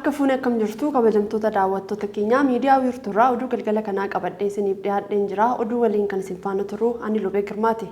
Harka fuune, akkam jirtu kabajamtoota daawwattoota keenyaa? Miidiyaa Wiirtuurraa oduu galgala kanaa qabadhee isiniif dhiyaadheen jira. Oduu waliin kan isin faana turu ani Lubee Girmaati.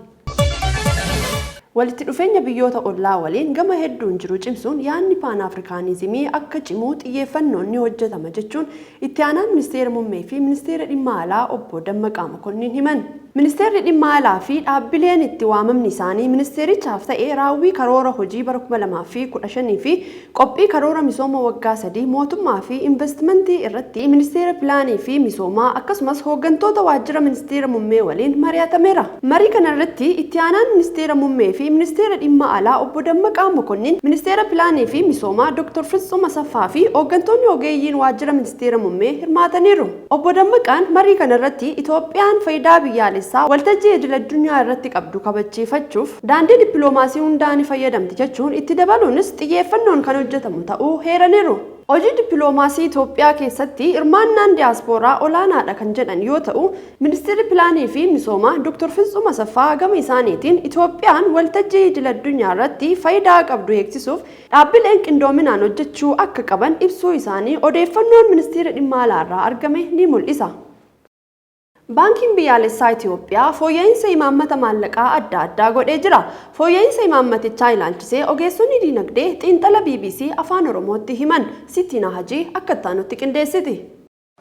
Walitti dhufeenya biyyoota ollaa waliin gama hedduun jiru cimsuun yaadni Paan Afrikaanizimii akka cimu xiyyeeffannoon ni hojjetama jechuun Itti Aanaan Ministeera Muummee fi Ministeera Dhimma Alaa Obbo Dammaqaa Mokonnin himan. Ministeerri Dhimma Alaa fi dhaabbileen itti waamamni isaanii ministeerichaaf ta'e raawwii karoora hojii bara 2015 fi qophii karoora misooma waggaa 3 mootummaa fi invastimantii irratti Ministeera Pilaanii fi Misoomaa akkasumas hooggantoota Waajjira Ministeera Mummee waliin mari'atameera. Marii kanarratti Itti Aanaan Ministeera Mummee fi Ministeera Dhimma Alaa Obbo Dammaqaa Mokonnin, Ministeera Pilaanii fi Misoomaa Dr. Fitsum Asaffaa fi hooggantoonni ogeeyyiin Waajjira Ministeera Mummee hirmaataniiru. Obbo Dammaqaan marii kanarratti Itoophiyaan fayidaa biyyaalessaa waltajjii idil-addunyaa irratti qabdu kabachiifachuuf daandii dippiloomaasii hundaa ni fayyadamti jechuun, itti dabaluunis xiyyeeffannoon kan hojjetamu ta'uu heeraniiru. Hojii dippiloomaasii Itoophiyaa keessatti hirmaannaan diyaaspooraa olaanaadha kan jedhan yoo ta'u, Ministirri Pilaanii fi Misoomaa Dr. Fitsum Asaffaa gama isaaniitiin Itoophiyaan waltajjii idil-addunyaa irratti fayidaa qabdu eegsisuuf dhaabbileen qindoominaan hojjechuu akka qaban ibsuu isaanii odeeffannoon Ministeera Dhimma Alaarraa argame ni mul'isa. Baankiin Biyyaalessaa Itoophiyaa fooyya'insa imaammata maallaqaa adda addaa godhee jira. Fooyya'insa imaammatichaa ilaalchisee ogeessonni diinagdee xiinxala BBC Afaan Oromootti himan Sittiinaa Hajii akka itti aanutti qindeessiti.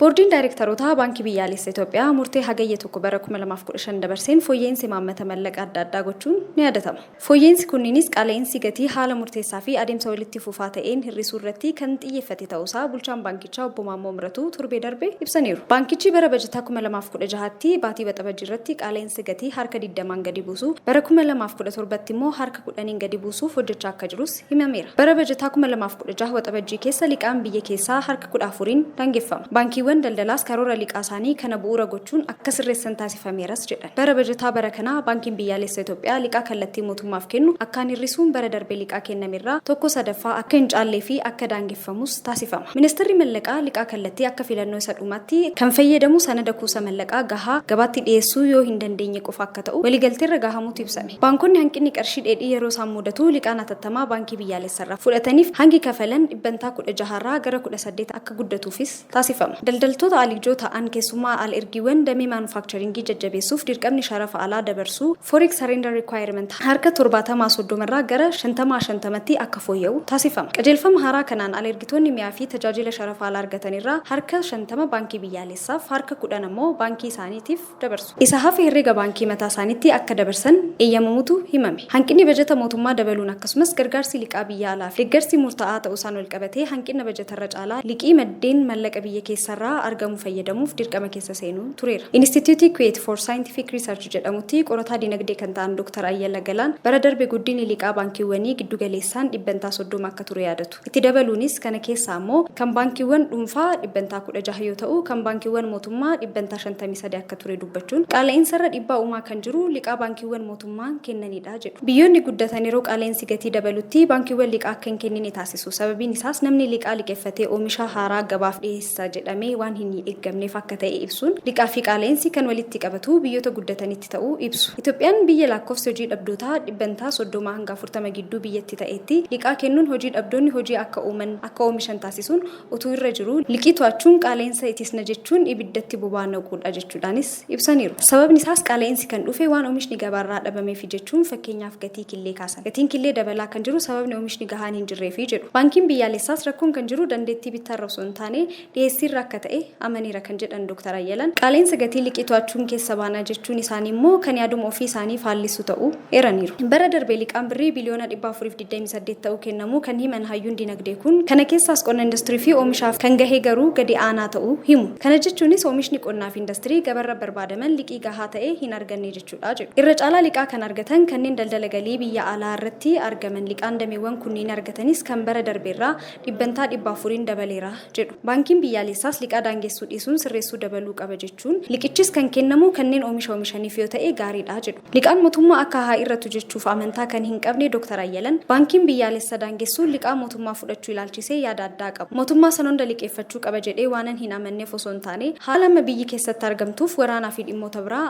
Boordiin Daayirektarootaa Baankii Biyyaalessa Itoophiyaa murtee Hagayya 1 bara 2015 dabarseen fooyya'insa imaammata mallaqa adda addaa gochuun ni yaadatama. Fooyya'insi kunniinis qaala'insi gatii haala murteessaa fi adeemsa walitti fufaa ta'een hir'isuu irratti kan xiyyeeffate ta'uusaa bulchaan baankichaa Obbo Maammoo Miratuu torbee darbe ibsaniiru. Baankichi bara bajataa 2016tti baatii Waxabajjii irratti qaala'insa gatii harka 20n gadi buusuu, bara 2017tti immoo harka 10n gadi buusuuf hojjechaa akka jirus himameera. Bara bajataa 2016 Waxabajjii keessa liqaan biyya keessaa harka 14n daangeffama. Baankiiwwan daldalaas karoora liqaasaanii kana bu'uura gochuun akka sirreessan taasifameeras jedhan. Bara bajataa bara kanaa Baankiin Biyyaalessa Itoophiyaa liqaa kallattii mootummaaf kennu akkaan hir'isuun bara darbe liqaa kennamerraa tokko sadaffaa akka hin caallee fi akka daangeffamus taasifama. Ministeerri Mallaqaa liqaa kallattii akka filannoo isa dhumaatti kan fayyadamu sanada kuusa mallaqaa gahaa gabaatti dhiyeessuu yoo hin dandeenye qofa akka ta'u waliigalteerra gahamuutu ibsame. Baankonni hanqinni qarshii dheedhii yeroo isaan mudatu liqaan hatattamaa baankii biyyaalessarraa fudhataniif hangi kafalan dhibbantaa 16 irraa gara 18 akka guddatuufis taasifama. Daldaltoota al-ijoo ta'an keessumaa al-ergiiwwan damee maanufaakcharingii jajjabeessuuf dirqamni sharafa alaa dabarsuu, forex surrender requirement, harka 70 30 irraa gara 50 50tti akka fooyya'u taasifama. Qajeelfama haaraa kanaan al-ergitoonni mi'aa fi tajaajila sharafa alaa argatan irraa harka 50 baankii biyyaalessaaf, harka 10 ammoo baankii isaaniitiif dabarsu. Isa hafe herrega baankii mataa isaaniitti akka dabarsan eeyyamamuutu himame. Hanqinni bajata mootummaa dabaluun akkasumas gargaarsi liqaa biyya alaa fi deeggarsi murtaa'aa ta'uusaan walqabatee hanqina bajatarra caalaa liqii maddeen mallaqa biyya keessarraa argamu fayyadamuuf dirqama keessa seenuu tureera. Inistituutii Kuweet for Scientific Research jedhamutti qorataa dinagdee kan ta'an Dr. Ayyala Galaan bara darbe guddinni liqaa baankiiwwanii giddugaleessaan dhibbantaa 30 akka ture yaadatu. Itti dabaluunis kana keessaa ammoo kan baankiiwwan dhuunfaa dhibbantaa 16 yoo ta'u, kan baankiiwwan mootummaa dhibbantaa 53 akka ture dubbachuun, qaala'insarra dhiibbaa uumaa kan jiru liqaa baankiiwwan mootummaan kennanidha jedhu. Biyyoonni guddatan yeroo qaala'insi gatii dabalutti baankiiwwan liqaa akka hin kennine taasisu. Sababiin isaas namni liqaa liqeffatee oomisha haaraa gabaaf dhiyeessa jedhamee waan hin eeggamneef akka ta'e ibsuun, liqaa fi qaala'insi kan walitti qabatu biyyoota guddatanitti ta'uu ibsu. Itoophiyaan biyya lakkoofsi hojii dhabdootaa dhibbantaa 30 hanga 40 gidduu biyyatti ta'etti liqaa kennuun hojii dhabdoonni hojii akka uuman, akka oomishan taasisuun utuu irra jiruu liqii to'achuun qaala'insa itisna jechuun ibiddatti boba'aa naquudha jechuudhaanis ibsaniiru. Sababni isaas qaala'insi kan dhufe waan oomishni gabaarraa dhabameefi jechuun fakkeenyaaf gatii killee kaasan. Gatiin killee dabalaa kan jiru sababni oomishni gahaan hin jirreefi jedhu. Baankiin biyyaalessaas rakkoon kan jiru dandeettii bittaarra osoo hin taane dhiyeessiirra akka ta'e amaneera kan jedhan Dr. Ayyalan, qaala'insa gatii liqii to'achuun keessa baana jechuun isaanii immoo kan yaaduma ofii isaanii faallisu ta'uu eeraniiru. Bara darbe liqaan birrii biliyoona 428 ta'u kennamuu kan himan hayyuun dinagdee kun, kana keessaas qonna industirii fi oomishaaf kan gahe garuu gadi aanaa ta'uu himu. Kana jechuunis oomishni qonnaa fi industirii gabarra barbaadaman liqii gahaa ta'e hin arganne jechuudha jedhu. Irra caalaa liqaa kan argatan kanneen daldala galii biyya alaa irratti argaman liqaan dameewwan kunniin argatanis kan bara darbeerraa dhibbantaa 400n dabaleera jedhu. Baankiin biyyaalessaas liqaa Liqaa daangessuu dhiisuun sirreessuu dabaluu qaba jechuun liqichis kan kennamu kanneen oomisha oomishaniif yoo ta'e gaariidha jedhu. Liqaan mootummaa akka haa irratu jechuuf amantaa kan hin qabne Dr. Ayyalan baankiin biyyaalessaa daangessuun liqaa mootummaa fudhachuu ilaalchisee yaada addaa qabu. Mootummaa sana hunda liqeeffachuu qaba jedhee waanan hin amanneef osoo hin taane haala amma biyyi keessatti argamtuuf waraanaa fi dhimmoota biraa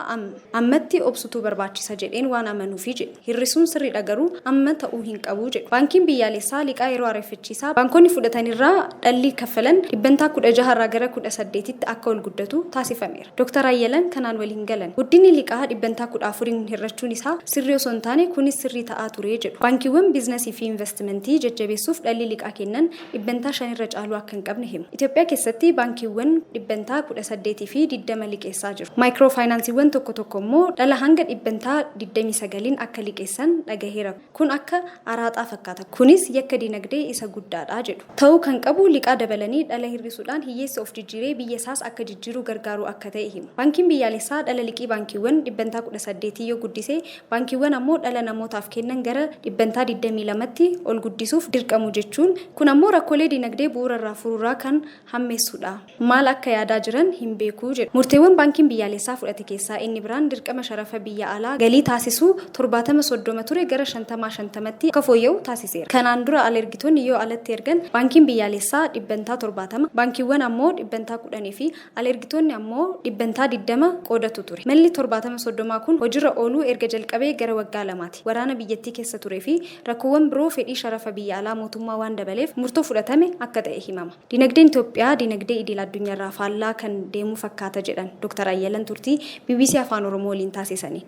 ammatti obsutuu barbaachisa jedheen waan amanuufi jedhu. Hir'isuun sirriidha garuu amma ta'uu hin qabu jedhu. Baankiin biyyaalessaa liqaa yeroo ariifachiisaa baankonni fudhatanirraa dhalli kaffalan 16% irraa gara 18tti akka ol guddatu taasifameera. Dr. Ayyalan kanaan waliin galan. Guddinni liqaa 14% hir'achuun isaa sirrii osoo hin taane kunis sirrii ta'aa ture jedhu. Baankiiwwan biizinasii fi investimentii jajjabeessuuf dhalli liqaa kennan 5% irra caaluu akka hin qabne himu. Itoophiyaa keessatti baankiiwwan 18% fi 20 liqeessaa jiru. Maayikiroo faayinaansiiwwan tokko tokko immoo dhala hanga 29% akka liqeessan dhagaheera. Kun akka araaxaa fakkaata. Kunis yakka dinagdee isa guddaadha jedhu. Ta'uu kan qabu liqaa dabalanii dhala hir'isuudhaan hiyyeessa of jijjiiree biyya isaas akka jijjiiruu gargaaru akka ta'e himu. Baankiin biyyaalessaa dhala liqii baankiiwwan 18% yoo guddise baankiiwwan ammoo dhala namootaaf kennan gara 22%tti ol guddisuuf dirqamu jechuun kun ammoo rakkoolee dinagdee bu'uura irraa furuurraa kan hammeessudha. Maal akka yaadaa jiran hin beeku jedhu. Murteewwan baankiin biyyaalessaa fudhate keessaa inni biraan dirqama sharafa biyya alaa galii taasisuu 70-30 ture gara 50-50tti akka fooyya'u taasiseera. Kanaan dura alergitoonni yoo alatti ergan baankiin biyyaalessaa 70% baankiiwwan ammoo 10% fi alergitoonni ammoo 20% qoodatu ture. Malli 70-30 kun hojiirra ooluu erga jalqabee gara waggaa lamaati. Waraana biyyattii keessa turee fi rakkoowwan biroo fedhii sharafa biyya alaa mootummaa waan dabaleef murtoo fudhatame akka ta'e himama. Dinagdeen Itoophiyaa dinagdee idil addunyaarraa faallaa kan deemu fakkaata jedhan Dr. Ayyalan Turtii BBC Afaan Oromoo waliin taasisaniin.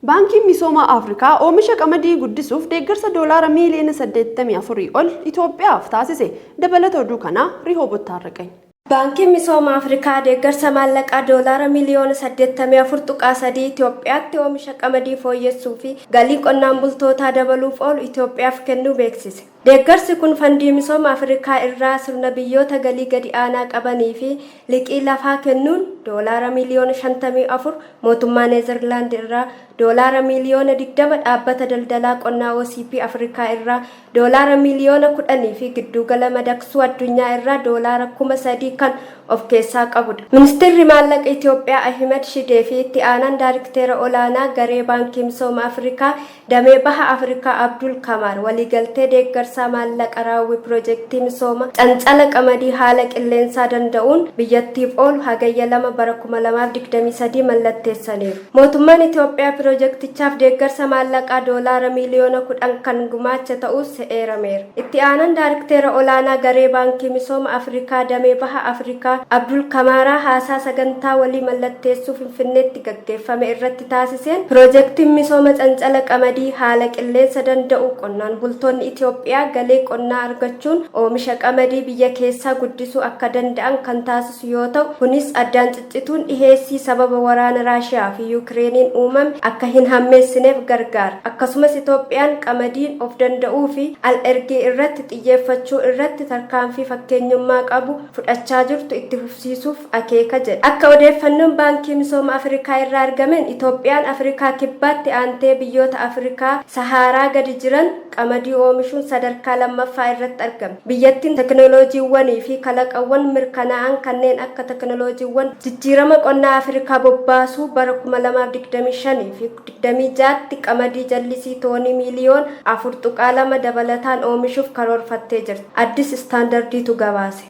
Baankiin Misooma Afrikaa oomisha qamadii guddisuuf deeggarsa doolaara miiliyoona 84 ol Itoophiyaaf taasise. Dabalata oduu kanaa Rihooboot Taarraqany. Baankiin Misooma Afrikaa deeggarsa maallaqaa doolaara miiliyoona 84.3 Itoophiyaatti oomisha qamadii fooyyessuu fi galii qonnaan bultootaa dabaluuf oolu Itoophiyaaf kennuu beeksise. Deeggarsi kun fandii misooma Afrikaa irraa sirna biyyoota galii gadi aanaa qabanii fi liqii lafaa kennuun doolaara miiliyoona 54 mootummaa Neezerlaand irraa doolaara miiliyoona 20 dhaabbata daldalaa qonnaa OCP Afrikaa irraa doolaara miiliyoona 10 fi giddugala madaqsuu addunyaa irraa doolaara 3,000 kan of keessaa qabudha. Ministeerri maallaqa Itoophiyaa Ahmed Shidee fi itti aanaan daayirikteera olaanaa garee baankii misooma Afrikaa damee baha Afrikaa Abdul Kamaar waliigaltee deeggarsaa maallaqa raawwii piroojeektii misooma cancala qamadii haala qilleensaa danda'uun biyyattiif oolu hagayya 2 bara 2023 mallatteessaniiru. Mootummaan Itoophiyaa piroojeektichaaf deeggarsa maallaqaa doolaara miiliyoona 10 kan gumaache ta'us eerameera. Itti aanaan daayirikteera olaanaa garee baankii misooma Afrikaa damee baha Afrikaa Abdul Kamaaraa haasaa sagantaa walii mallatteessuu Finfinneetti gaggeeffame irratti taasiseen piroojeektiin misooma cancala qamadii haala qilleensa danda'u qonnaan bultoonni Itoophiyaa galee qonnaa argachuun oomisha qamadii biyya keessaa guddisuu akka danda'an kan taasisu yoo ta'u kunis addaan ciccituun dhiheessii sababa waraana Raashiyaa fi Yukireeniin uumame akka hin hammeessineef gargaara. Akkasumas Itoophiyaan qamadiin of danda'uu fi al ergii irratti xiyyeeffachuu irratti tarkaanfii fakkeenyummaa qabu fudhachaa jirtu itti fufsiisuuf akeeka jedha. Akka odeeffannoon baankii misooma Afrikaa irraa argameen Itoophiyaan Afrikaa kibbaatti aantee biyyoota Afrikaa Sahaaraa gadi jiran qamadii oomishuun sadarkaa lammaffaa irratti argamti. Biyyattiin teknooloojiiwwanii fi kalaqawwan mirkanaa'an kanneen akka teknooloojiiwwan jijjiirama qonnaa Afrikaa bobbaasuu bara 2025 fi 26tti qamadii jallisii toonii miiliyoona 4.2 dabalataan oomishuuf karoorfattee jirti. Addis Istaandardiitu gabaase.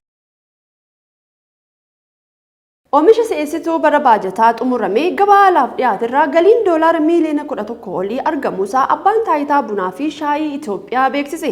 Oomisha si'eessituu bara baajataa xumuramee gabaa alaaf dhiyaate irraa galiin doolaara miiliyoona 11 olii argamuusaa abbaan taayitaa bunaa fi shaayii Itoophiyaa beeksise.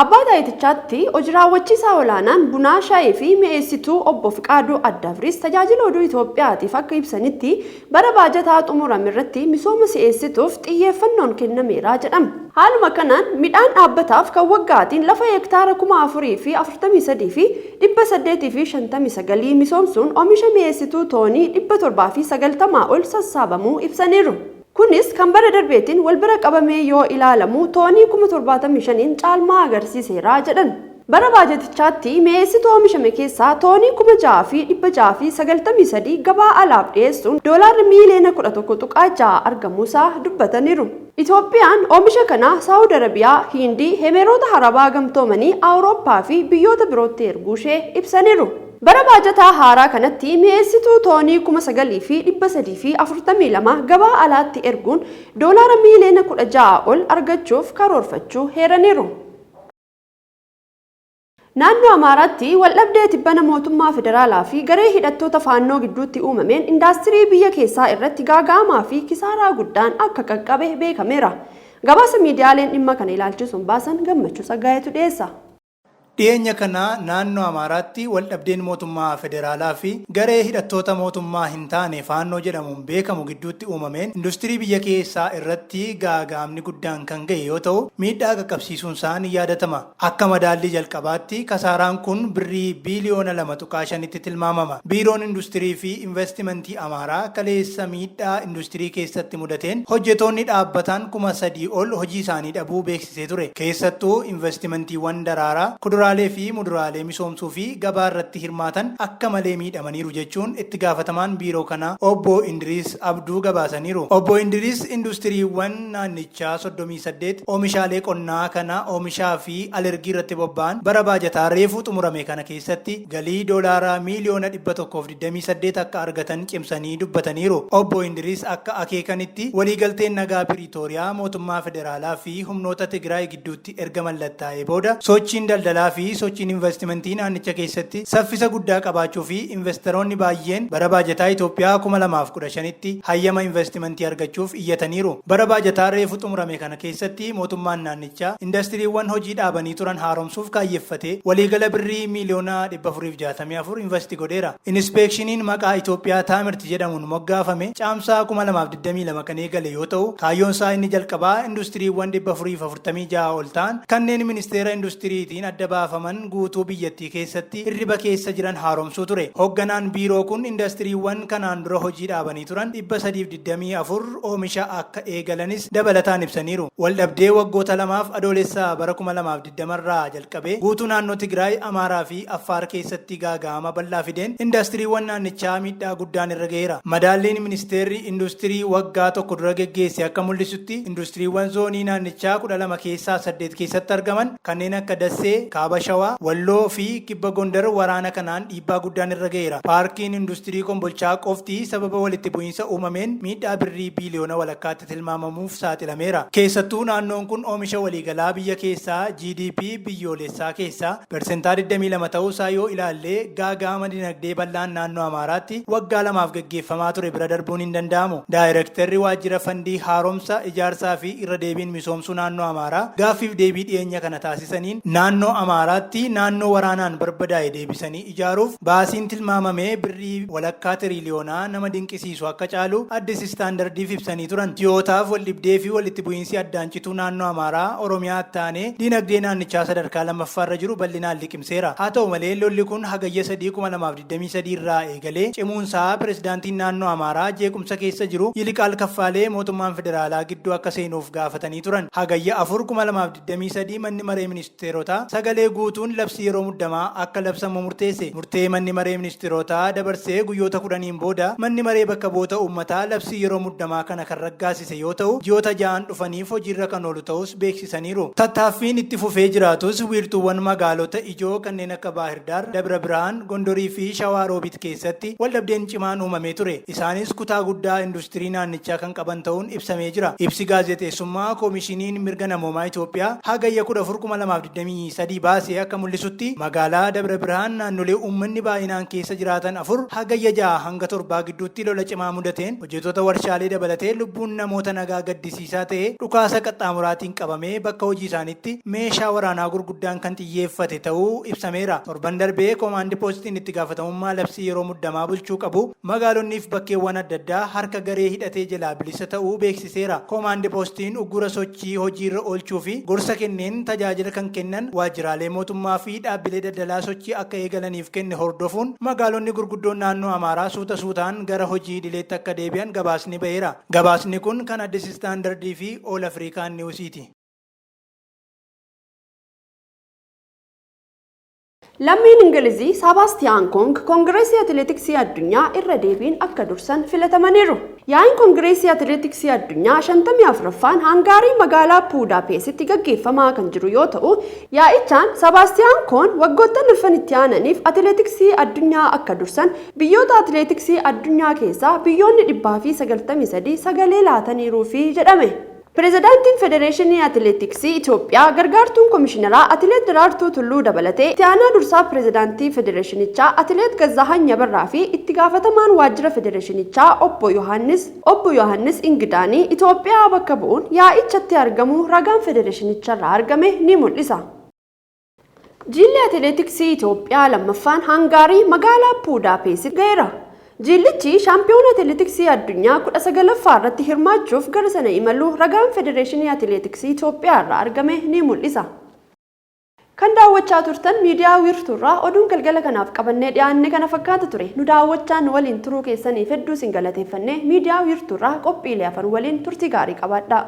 Abbaa taayitichaatti hojii raawwachiisaa olaanaan bunaa shaayii fi mi'eessituu obbo Fiqaaduu Addaafris tajaajila oduu Itoophiyaatiif akka ibsanitti bara baajataa xumurame irratti misooma si'eessituuf xiyyeeffannoon kennameera jedhama. Haaluma kanaan midhaan dhaabbataaf kan waggaatiin lafa hektaara 4,043,859 misoomsuun oomisha mi'eessituu toonii 790 ol sassaabamuu ibsaniiru. Kunis kan bara darbeetiin wal bira qabamee yoo ilaalamu toonii 75,000 caalmaa agarsiiseera jedhan. Bara baajatichaatti mi'eessituu oomishame keessaa toonii 6,693 gabaa alaaf dhiyeessuun doolaarri miiliyoona 11.6 argamuusaa dubbataniiru. Itoophiyaan oomisha kana Saawud Arabiyaa, Hindii, Emeroota Arabaa Gamtoomanii, Awurooppaa fi biyyoota birootti erguu ishee ibsaniiru. Bara baajataa haaraa kanatti mi'eessituu toonii 9,342 gabaa alaatti erguun doolaara miiliyoona 16 ol argachuuf karoorfachuu heeraniiru. Naannoo Amaaraatti waldhabdee tibbana mootummaa federaalaa fi garee hidhattoota Faannoo gidduutti uumameen indaastirii biyya keessaa irratti gaaga'amaa fi kisaaraa guddaan akka qaqqabe beekameera. Gabaasa miidiyaaleen dhimma kana ilaalchisuun baasan Gammachuu Tsaggaayeetu dhiyeessa. Dhiyeenya kana naannoo Amaaraatti waldhabdeen mootummaa federaalaa fi garee hidhattoota mootummaa hin taane Faannoo jedhamuun beekamu gidduutti uumameen industirii biyya keessaa irratti gaaga'amni guddaan kan gahe yoo ta'u, miidhaa qaqqabsiisuun isaa ni yaadatama. Akka madaallii jalqabaatti kasaaraan kun birrii biiliyoona 2.5tti tilmaamama. Biiroon Industirii fi Investimentii Amaaraa kaleessa miidhaa industirii keessatti mudateen hojjetoonni dhaabbataan 3,000 ol hojii isaanii dhabuu beeksisee ture. Keessattuu investimentiiwwan daraaraa, kuduraalee fi muduraalee misoomsuu fi gabaa irratti hirmaatan akka malee miidhamaniiru jechuun itti gaafatamaan biiroo kanaa Obbo Indiriis Abduu gabaasaniiru. Obbo Indiriis industiriiwwan naannichaa 38 oomishaalee qonnaa kana oomishaa fi alergii irratti bobba'an bara baajataa reefuu xumurame kana keessatti galii doolaara miiliyoona 128 akka argatan cimsanii dubbataniiru. Obbo Indiriis akka akeekanitti waliigalteen nagaa Piriitooriyaa mootummaa federaalaa fi humnoota Tigraay gidduutti erga mallattaa'ee booda sochiin daldalaa fi sochiin investimentii naannicha keessatti saffisa guddaa qabaachuu fi investeroonni baay'een bara baajataa Itoophiyaa 2015tti hayyama investimentii argachuuf iyyataniiru. Bara baajataa reefu xumurame kana keessatti mootummaan naannichaa indastiriiwwan hojii dhaabanii turan haaromsuuf kaayyeffatee waliigala birrii miiliyoona 464 investi godheera. Inispeekshiniin maqaa Itoophiyaa Taamirti jedhamuun moggaafame Caamsaa 2022 kan eegale yoo ta'u, kaayyoon isaa inni jalqabaa industiriiwwan 446 ol ta'an kanneen ministeera industiriitiin adda baafaman guutuu biyyattii keessatti hirriba keessa jiran haaromsuu ture. Hoogganaan biiroo kun indastiriiwwan kanaan dura hojii dhaabanii turan 324 oomisha akka eegalanis dabalataan ibsaniiru. Waldhabdee waggoota lamaaf Adoolessa bara 2020 irraa jalqabee guutuu naannoo Tigraay, Amaaraa fi Affaar keessatti gaaga'ama bal'aa fideen indastiriiwwan naannichaa miidhaa guddaan irra gaheera. Madaalliin ministeerri industirii waggaa tokko dura geggeesse akka mul'isutti industiriiwwan zoonii naannichaa 12 keessaa 8 keessatti argaman kanneen akka Dassee, Kaaba Shawaa, Walloo fi Kibba Gondar waraana kanaan dhiibbaa guddaan irra gaheera. Paarkiin industirii Kombolchaa qofti sababa walitti bu'iinsa uumameen miidhaa birrii biiliyoona walakkaatti tilmaamamuuf saaxilameera. Keessattuu naannoon kun oomisha waliigalaa biyya keessaa GDP biyyoolessaa keessaa persentaa 22 ta'uu isaa yoo ilaalle gaaga'ama dinagdee bal'aan naannoo Amaaraatti waggaa lamaaf geggeeffamaa ture bira darbuun hin danda'amu. Daayirektarri waajjira fandii haaromsa ijaarsaa fi irra deebiin misoomsuu naannoo Amaaraa gaaffiif deebii dhiyeenya kana taasisaniin naannoo Amaaraatti naannoo waraanaan barbadaa'e deebisanii ijaaruuf baasiin tilmaamame birrii walakkaa tiriiliyoonaa nama dinqisiisu akka caalu Addis Standardiif ibsanii turan. Ji'ootaaf waldhibdee fi walitti bu'iinsi addaan cituu naannoo Amaaraa Oromiyaatti aanee dinagdee naannichaa sadarkaa lammaffaarra jiru bal'inaan liqimseera. Haa ta'u malee lolli kun Hagayya 3, 2023 irraa eegalee cimuunsaa pirezidaantiin naannoo Amaaraa jeequmsa keessa jiru Yiliqaal Kaffaalee mootummaan federaalaa gidduu akka seenuuf gaafatanii turan. Hagayya 4, 2023 manni maree ministeerotaa sagalee guutuun labsii yeroo muddamaa akka labsamu murteesse. Murtee manni maree ministeerotaa dabarsee guyyoota 10n booda manni maree bakka bu'oota uummataa labsii yeroo muddamaa kana kan raggaasise yoo ta'u, ji'oota ja'an dhufaniif hojiirra kan oolu ta'us beeksisaniiru. Tattaaffiin itti fufee jiraatus wiirtuuwwan magaalota ijoo kanneen akka Baahirdaar, Dabra Birhaan, Gondorii fi Shawaa Roobit keessatti waldhabdeen cimaan uumamee ture. Isaanis kutaa guddaa industirii naannichaa kan qaban ta'uun ibsamee jira. Ibsi gaazexeessummaa Koomishiniin Mirga Namoomaa Itoophiyaa Hagayya 14, 2023 baase akka mul'isutti, magaalaa Dabra Birhaan naannolee uummanni baay'inaan keessa jiraatan afur Hagayya 6 hanga 7 gidduutti lola cimaa mudateen hojjettoota warshaalee dabalatee lubbuun namoota nagaa gaddisiisaa ta'e dhukaasa qaxxaamuraatiin qabamee bakka hojii isaaniitti meeshaa waraanaa gurguddaan kan xiyyeeffate ta'uu ibsameera. Torban darbe Komaandi Poostiin itti gaafatamummaa labsii yeroo muddamaa bulchuu qabu magaalonniif bakkeewwan adda addaa harka garee hidhatee jalaa bilisa ta'uu beeksiseera. Komaandi Poostiin uggura sochii hojiirra oolchuu fi gorsa kenneen tajaajila kan kennan waajjiraalee mootummaa fi dhaabbilee daldalaa sochii akka eegalaniif kenne hordofuun magaalonni gurguddoon naannoo Amaaraa suuta suutaan gara hojii idileetti akka deebi'an gabaasni baheera. Gabaasni kun kan Addis Standard fi All African News'ti. Lammiin Ingilizii Saabaastiyaan Koong Koongireesii Atileetiksii Addunyaa irra deebiin akka dursan filatamaniiru. Yaa'iin Koongireesii Atileetiksii Addunyaa 54ffaan Hangaarii magaalaa Buudaapeestitti gaggeeffamaa kan jiru yoo ta'u, yaa'ichaan Saabaastiyaan Koon waggoottan dhufan itti aananiif atileetiksii addunyaa akka dursan biyyoota atileetiksii addunyaa keessaa biyyoonni 193 sagalee laataniiruufi jedhame. Pireezidaantiin Federeeshinii Atileetiksii Itoophiyaa gargaartuun Komishineraa Atileet Daraartuu Tulluu dabalatee itti aanaa dursaa Pireezidaantii Federeeshinichaa Atileet Gazzaahany Abarraa fi itti gaafatamaan waajjira Federeeshinichaa Obbo Yohaannis Obbo Yohaannis Ingidaanii Itoophiyaa bakka bu'uun yaa'ichatti argamuu ragaan Federeeshinicharraa argame ni mul'isa. Jilli Atileetiksii Itoophiyaa lammaffaan Hangaarii magaalaa Buudaapeestitti ga'eera. Jillichi shaampiyoona atileetiksii addunyaa 19ffaa irratti hirmaachuuf gara sana imaluu ragaan Federeeshinii Atileetiksii Itoophiyaa irraa argame ni mul'isa. Kan daawwachaa turtan miidiyaa wiirtuurraa oduun galgala kanaaf qabannee dhiyaanne kana fakkaata ture. Nu daawwachaa nu waliin turuu keessaniif hedduu isin galateeffannee miidiyaa wiirtuurraa qophiilee hafan waliin turtii gaarii qabaadhaa.